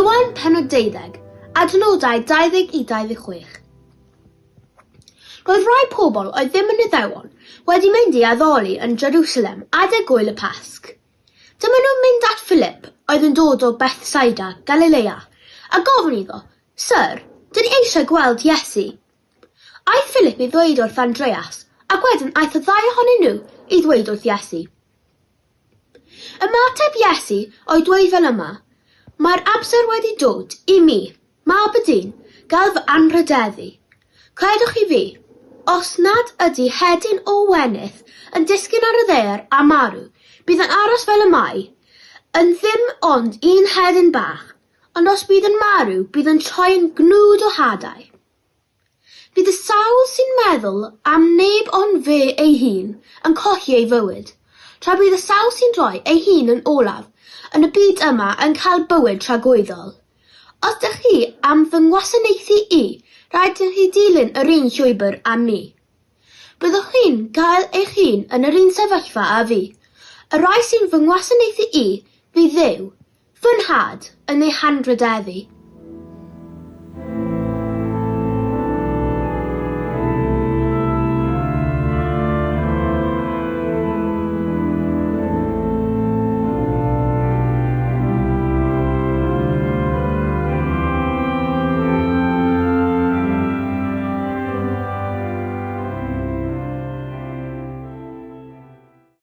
Ioan pennod 12, adnodau 20 i 26. Roedd rhai pobl oedd ddim yn Iddewon wedi mynd i addoli yn Jerusalem adeg gwyl y Pasg. Dyma nhw'n mynd at Philip, oedd yn dod o Bethsaida, Galilea, a gofyn iddo, Syr, dyn ni eisiau gweld Iesu. Aeth Philip i ddweud wrth Andreas, ac wedyn aeth y ddau ohonyn nhw i ddweud wrth Iesu. Ymateb Iesu oedd dweud fel yma, Mae'r amser wedi dod i mi, Mab y Dyn, gael fy anrhydeddu. Credwch chi fi, os nad ydy hedyn o wenith yn disgyn ar y ddaear a marw, bydd yn aros fel y mae, yn ddim ond un hedyn bach, ond os bydd yn marw, bydd yn troi yn gnwd o hadau. Bydd y sawl sy'n meddwl am neb ond fe ei hun yn colli ei fywyd, tra bydd y sawl sy'n rhoi ei hun yn olaf yn y byd yma yn cael bywyd tragwyddol. Os dych chi am fy ngwasanaethu i, rhaid i chi dilyn yr un llwybr â mi. Byddwch chi'n cael eich hun yn yr un sefyllfa â fi. Y rhai sy'n fy ngwasanaethu i, fydd Dduw, fy Nhad, yn eu hanrhydeddu.